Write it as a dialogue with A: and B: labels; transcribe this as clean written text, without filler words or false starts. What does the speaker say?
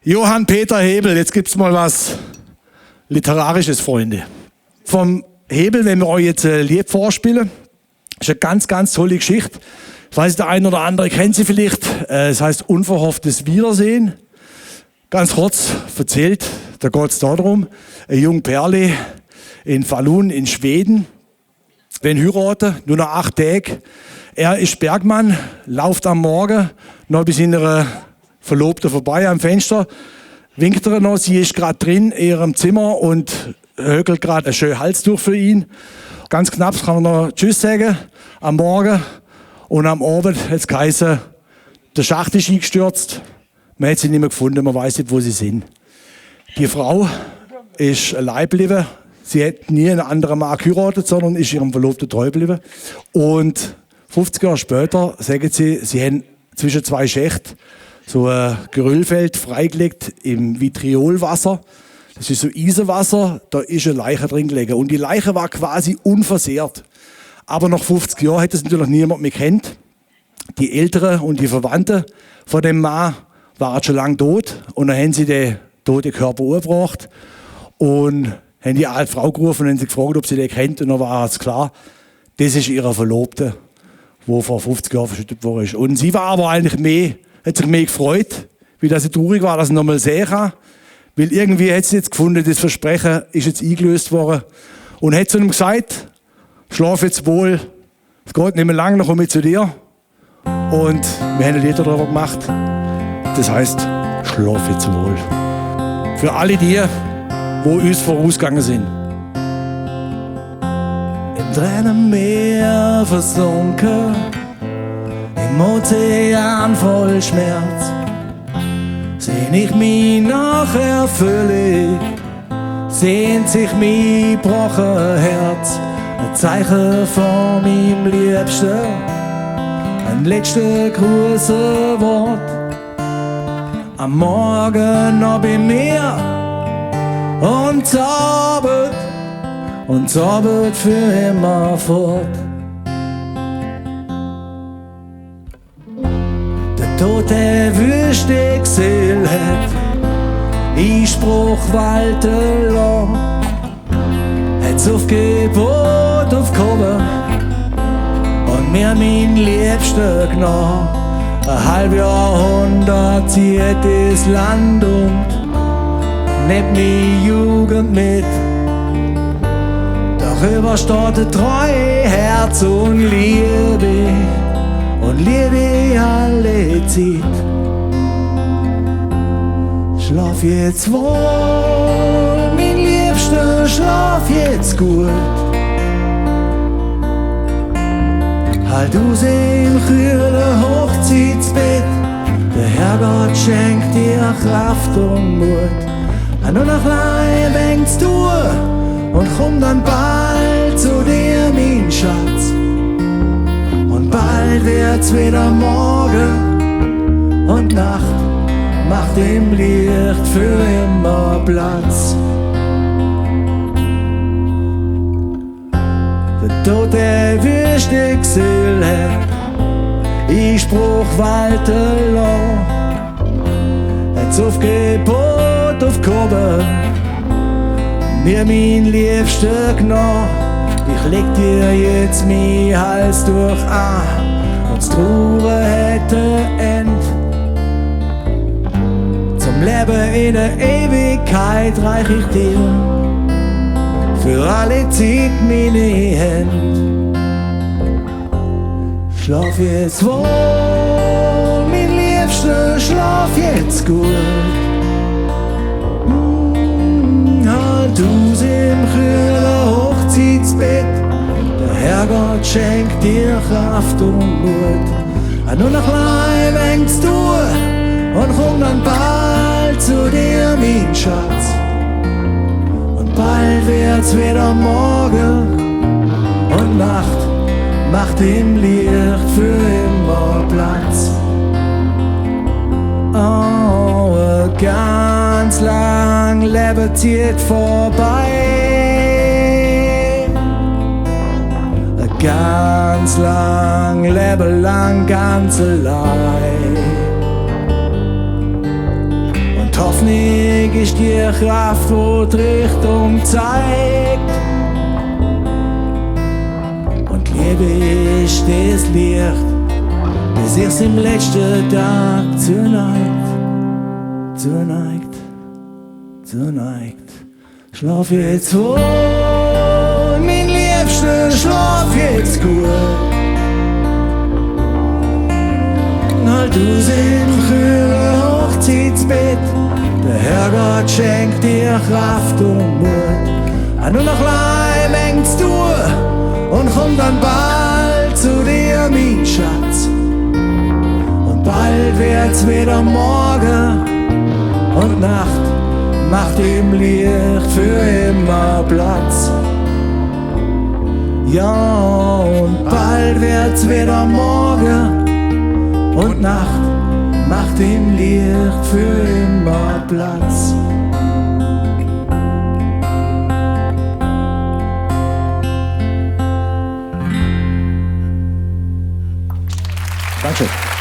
A: Johann Peter Hebel, jetzt gibt's mal was Literarisches, Freunde. Vom Hebel, wenn wir euch jetzt ein Lied vorspielen, ist eine ganz, ganz tolle Geschichte. Ich weiß, der eine oder andere kennt sie vielleicht. Es heißt Unverhofftes Wiedersehen. Ganz kurz erzählt, da geht es darum, ein junger Perle in Falun in Schweden, wenn heiraten, nur noch 8 Tage. Er ist Bergmann, läuft am Morgen noch bis in ihre Verlobte vorbei am Fenster, winkt er noch, sie ist gerade drin in ihrem Zimmer und höckelt gerade ein schönes Halstuch für ihn. Ganz knapp kann er noch Tschüss sagen am Morgen und am Abend hat es geheißen, der Schacht ist eingestürzt, man hat sie nicht mehr gefunden, man weiß nicht, wo sie sind. Die Frau ist allein geblieben, sie hat nie einen anderen Mann geheiratet, sondern ist ihrem Verlobten treu geblieben. Und 50 Jahre später sagen sie, sie haben zwischen 2 Schächten so ein Geröllfeld freigelegt im Vitriolwasser. Das ist so Eisenwasser, da ist eine Leiche drin gelegen. Und die Leiche war quasi unversehrt. Aber nach 50 Jahren hat es natürlich niemand mehr kennt. Die Eltern und die Verwandten von dem Mann waren schon lange tot. Und dann haben sie den toten Körper umgebracht und haben die alte Frau gerufen und haben sie gefragt, ob sie den kennt. Und dann war es klar, das ist ihre Verlobte, die vor 50 Jahren verschüttet worden ist. Und sie war aber eigentlich hat sich mehr gefreut, wie dass sie traurig war, dass sie noch mal sehen kann. Weil irgendwie hat sie jetzt gefunden, das Versprechen ist jetzt eingelöst worden. Und hat zu ihm gesagt, schlaf jetzt wohl, es geht nicht mehr lang, dann komme ich zu dir. Und wir haben ein Lied darüber gemacht, das heißt, schlaf jetzt wohl. Für alle die uns vorausgegangen sind. Im Tränenmeer versunken, im Ozean voll Schmerz, sehn ich mich nachher völlig, sehnt sich mein gebrochen Herz, ein Zeichen von meinem Liebsten, ein letzter großer Wort. Am Morgen noch bei mir und zaubert für immer fort. Der tote wüste Gesell hat Einspruch walten lassen, hat's auf Gebot aufgehoben und mir mein Liebster genommen. Ein halb Jahrhundert zieht das Land und nimmt mi Jugend mit. Darüber steht ein treue Herz und Liebe alle Zeit. Schlaf jetzt wohl, mein Liebster, schlaf jetzt gut. Halt aus im kühlen Hochzeitsbett, der Herrgott schenkt dir Kraft und Mut. Nur noch klein fängst du und komm dann bald zu dir, mein Schatz. Und bald wird's wieder Morgen und Nacht macht im Licht für immer Platz. Der tote wüste Gesell hat Einspruch walten lassen, hat's auf Gebot aufgehoben, mir mein Liebster genommen. Ich leg dir jetzt mein Hals durch an und das Trauern hätte End. Zum Leben in der Ewigkeit reich ich dir für alle Zeit meine Hände. Schlaf jetzt wohl, mein Liebster, schlaf jetzt gut. Halt aus im kühlen Hochzeitsbett, der Herrgott schenkt dir Kraft und Mut. Nur noch klein fängst du und komm dann bald zu dir, mein Schatz. Und bald wird's wieder Morgen und Nacht macht im Licht für immer Platz. Oh, ganz lang Leben zieht vorbei. Ganz lang Leben lang ganz allein. Und Hoffnung ist die Kraft, wo die Richtung zeigt. Und Liebe ist das Licht, das sich's im letzten Tag zuneigt. Schlaf jetzt wohl, mein Liebster, schlaf jetzt gut. Halt aus im kühlen Hochzeitsbett, der Herrgott schenkt dir Kraft und Mut. Nur noch klein Mengen zu tun und komm dann bald zu dir, mein Schatz. Und bald wird's wieder Morgen und Nacht macht im Licht für immer Platz. Ja, und bald wird's wieder Morgen und Nacht macht im Licht für immer Platz. Danke.